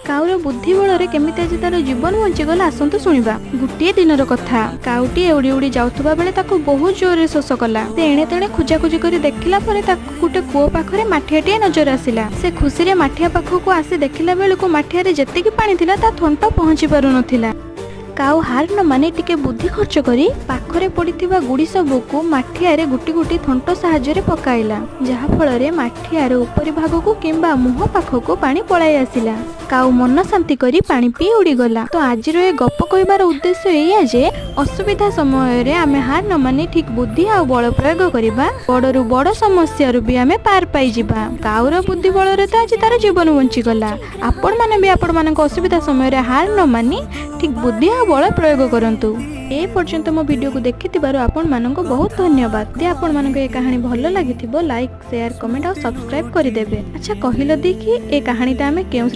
କାଉର ବୁଦ୍ଧି ବଳରେ କେମିତି ଆଜି ତାର ଜୀବନ ବଞ୍ଚିଗଲା, ଆସନ୍ତୁ ଶୁଣିବା। ଗୋଟିଏ ଦିନର କଥା, କାଉଟି ଉଡ଼ି ଉଡ଼ି ଯାଉଥିବା ବେଳେ ତାକୁ ବହୁତ ଜୋରରେ ଶୋଷ କଲା। ସେ ଏଣେ ତେଣେ ଖୋଜାଖୋଜି କରି ଦେଖିଲା ପରେ ତାକୁ ଗୋଟେ କୂଅ ପାଖରେ ମାଠିଆଟିଏ ନଜର ଆସିଲା। ସେ ଖୁସିରେ ମାଠିଆ ପାଖକୁ ଆସି ଦେଖିଲା ବେଳକୁ ମାଠିଆରେ ଯେତିକି ପାଣି ଥିଲା, ତା ଥଣ୍ଟ ପହଞ୍ଚି ପାରୁନଥିଲା। କାଉ ହାର ନ ମାନି ଟିକେ ବୁଦ୍ଧି ଖର୍ଚ୍ଚ କରି ପାଖରେ ପଡ଼ିଥିବା ଗୁଡ଼ି ସବୁକୁ ମାଠିଆରେ ଗୋଟି ଗୋଟି ଥଣ୍ଟ ସାହାଯ୍ୟରେ ପକାଇଲା, ଯାହାଫଳରେ ମାଠିଆର ଉପରି ଭାଗକୁ କିମ୍ବା ମୁହଁ ପାଖକୁ ପାଣି ପଳାଇ ଆସିଲା। କାଉ ମନ ଶାନ୍ତି କରି ପାଣି ପିଇ ଉଡ଼ିଗଲା। ତ ଆଜିର ଏ ଗପ କହିବାର ଉଦ୍ଦେଶ୍ୟ ଏଇଆ ଯେ ଅସୁବିଧା ସମୟରେ ଆମେ ହାର ନ ମାନି ଠିକ ବୁଦ୍ଧି ଆଉ ବଳ ପ୍ରୟୋଗ କରିବା, ବଡ଼ରୁ ବଡ଼ ସମସ୍ୟାରୁ ବି ଆମେ ପାର ପାଇଯିବା। କାଉର ବୁଦ୍ଧି ବଳରେ ତ ଆଜି ତାର ଜୀବନ ବଞ୍ଚିଗଲା। ଆପଣମାନେ ବି ଆପଣମାନଙ୍କ ଅସୁବିଧା ସମୟରେ ହାର ନ ମାନି ଠିକ ବୁଦ୍ଧି ଆଉ ବଳ ପ୍ରୟୋଗ କରନ୍ତୁ। ଏ ପର୍ଯ୍ୟନ୍ତ ମୋ ଭିଡ଼ିଓକୁ ଦେଖିଥିବାରୁ ଆପଣମାନଙ୍କୁ ବହୁତ ଧନ୍ୟବାଦ। ଯଦି ଆପଣମାନଙ୍କୁ ଏ କାହାଣୀ ଭଲ ଲାଗିଥିବ, ଲାଇକ୍, ସେୟାର, କମେଣ୍ଟ ଆଉ ସବସ୍କ୍ରାଇବ୍ କରିଦେବେ। ଆଚ୍ଛା, କହିଲ ଦେଖି, ଏ କାହାଣୀଟା ଆମେ କେଉଁ